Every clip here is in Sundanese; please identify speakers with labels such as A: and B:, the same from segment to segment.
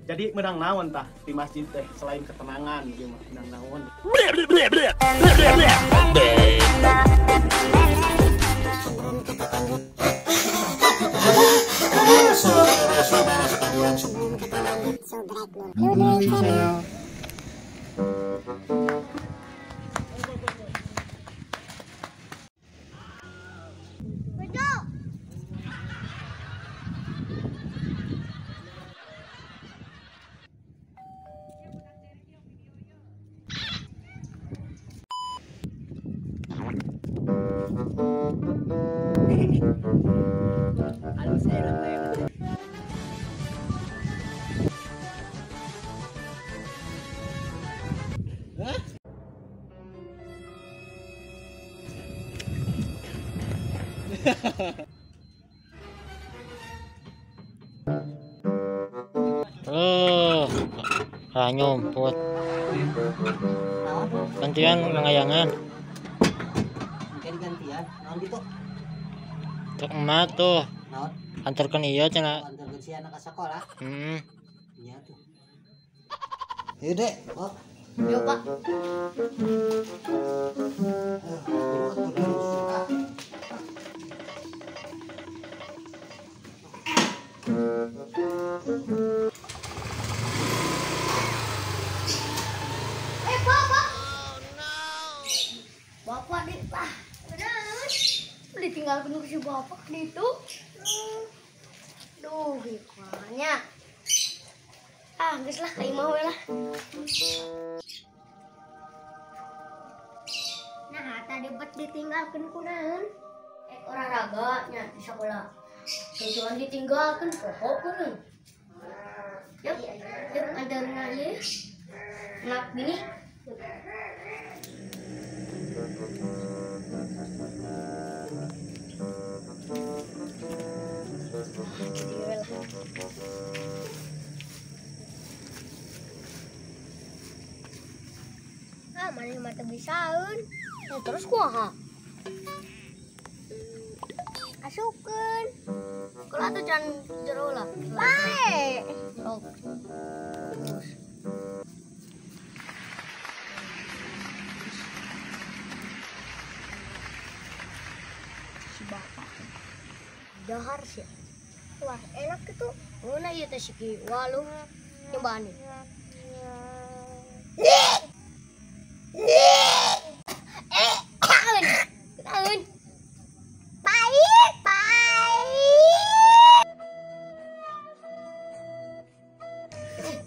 A: Jadi menang naon tah di masjid teh selain ketenangan gitu mah menang naon.
B: Sebelum kita lanjut, subscribe dulu channel.
C: Oh, nyumput. Gantian langayangan.
D: Gantian, naon gitu?
C: Tok emak tuh.
D: Naon?
C: Antarkan iya cenah.
D: Antarkan si anak ke sekolah.
C: Heeh.
D: Iya tuh. Yuk, Dek. Oh.
E: Yuk, Pak. Bapak. Oh, no. Bapak di ah. Ditinggalkan ke si bapak di itu. Duh, gimana? Ah, geus lah, kayak mau lah. Nah, tadi bet ditinggalkan kunaon? Olahraga nya di sekolah. Tujuan ditinggalkan pokok kunaon. Yuk, yuk antarin aja. Nak gini. Ah, mana mata bisaeun. Nah, terus kuaha? Asupkeun. Kalau atuh can jero lah. Bae. Sok. Si bapak. Dahar sih. Wah, enak itu. Mana ieu teh si Ki Walu nyobaan nih. Pahit, pahit.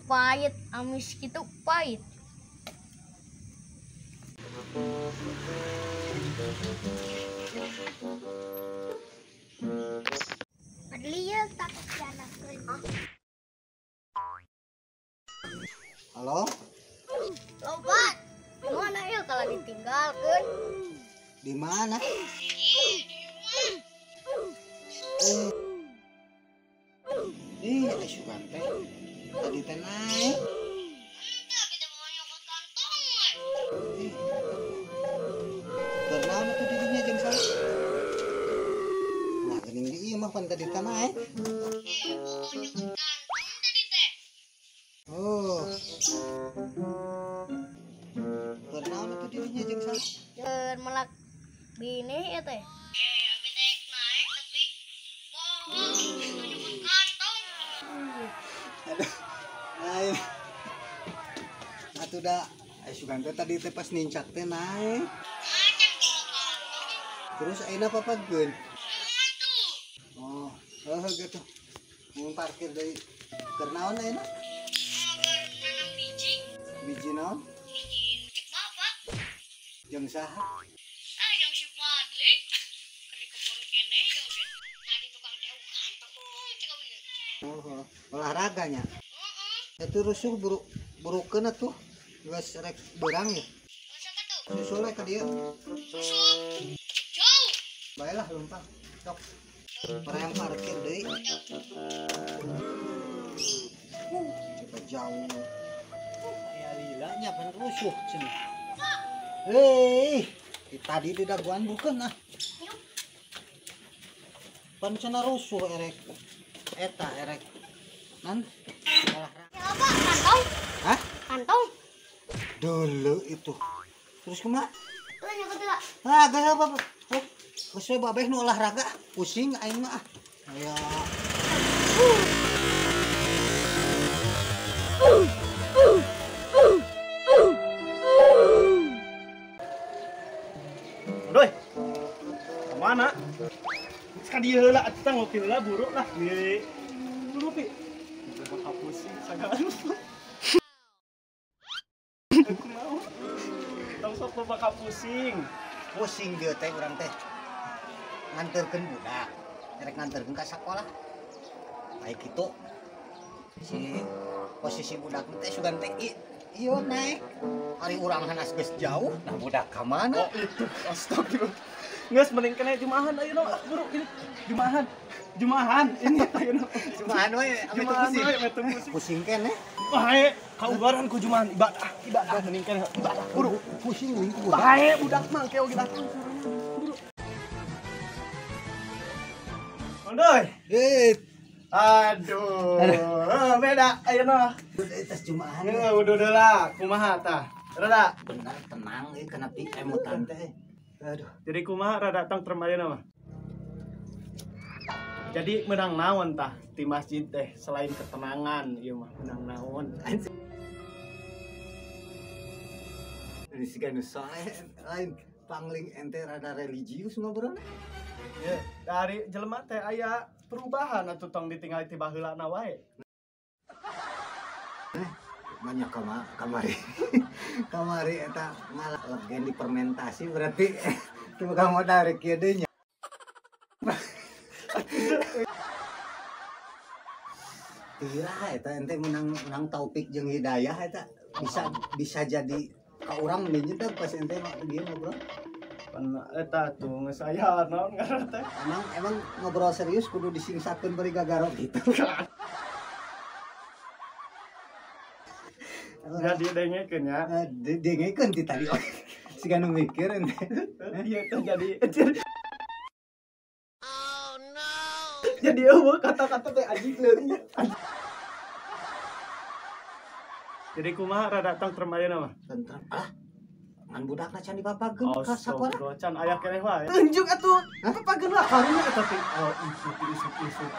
E: Pahit, amis gitu pahit.
D: Halo?
E: Lompat. Mana ya kalau ditinggalkan?
D: Di mana? Ih, sugan teh. Tadi teh naik. Ih. Keur naon atuh dirinya jeung saha? Nah, geuning di ieu mah pan tadi teh naik. Oh. Keur naon atuh dirinya jeung saha?
E: Keur melak bini ieu teh.
F: Abi teh naik tapi bohong nyebut kantong.
D: Aduh. Lain. Atuh da sugan teh tadi teh pas nincak teh naik. Terus ayeuna papageun? Oh, heuh gitu. Mun parkir deui. Keur naon ayeuna?
F: Nanam biji.
D: Biji naon?
F: Biji cek bapak.
D: Jeung saha?
F: Ah, jeung si Fadli. Keur di kebun kene ya udah. Tadi tukang teh kantong cek abdi.
D: Oh, olahraganya.
F: Heeh.
D: Itu rusuh burukeun atuh. Geus rek beurang ya. Susul we ka dieu.
F: Susul. Jauh.
D: Baelah lumpang. Sok. Perayaan parkir deui. Coba jauh. Aya lila nya pan rusuh cenah. Hei, tadi di daguan bukan ah. Pan cenah rusuh erek. Eta erek. Nan olahraga. Dulu itu. Terus kumaha?
E: Tuh nyokot heula.
D: Ah, geus apa? Oh, geus we babeh nu olahraga, pusing aing mah. Aya.
A: Doi. Kemana? Sekali dieu heula atuh tah ngopi heula buru lah. Di ngopi. Bakal pusing sagala. Kumaha? Tong sok bakal pusing.
D: Pusing dia teh urang teh. Nganterkeun budak. Rek nganterkeun ka sakolah. Baik kitu. Si posisi budak teh sugan teh ieu naik. Ari urang hanas geus jauh, nah budak ka mana?
A: Oh itu, astagfirullah. Geus mending kena jumahan ayeuna buru ini. Jumahan. Jumahan ini ayeuna.
D: Jumahan we, ame teu
A: Jumahan
D: pusing.
A: we, ame teu pusing.
D: Pusing keneh.
A: Bae, kaubaran ku jumahan ibadah, ibadah mending kena ibadah buru.
D: Pusing euy ku budak.
A: Bae budak mah ke oge datang buru. Ondoy.
D: Eh,
A: Aduh, beda ayeuna.
D: tas jumahan.
A: Ini udah udah lah, kumaha tah? Rada.
D: Benar tenang euy kana pi emutan teh. Aduh.
A: Jadi kumaha rada tang ayeuna mah? Jadi menang naon tah di masjid teh selain ketenangan ieu mah menang naon.
D: Ini siga nu soleh lain pangling ente rada religius ngobrolna.
A: Ya, dari jelema teh aya perubahan atuh tong ditinggali ti baheulana wae.
D: Banyak kamari. Kamari eta ngalah legen dipermentasi berarti teu kamu dari kieu deui nya. Tira eta ente menang taufik jeung hidayah eta bisa jadi ka urang mending teh pas ente dia ngobrol.
A: Pan eta tuh geus aya naon ngaran teh.
D: Emang ngobrol serius kudu disingsakeun bari gagaro gitu.
A: Jadi dengekeun nya.
D: Dengekeun ti tadi. Siga nu mikir ente.
A: Ieu teh jadi Oh no. Jadi eueuh kata-kata teh anjing leureun. Jadi kumaha rada tang ayeuna mah?
D: Tentrem. Ah. Ngan budakna can dipapageun ka sakola.
A: Astagfirullah, can aya keneh wae. Tunjuk atuh. Papageun lah karunya eta teh. Oh, isuk.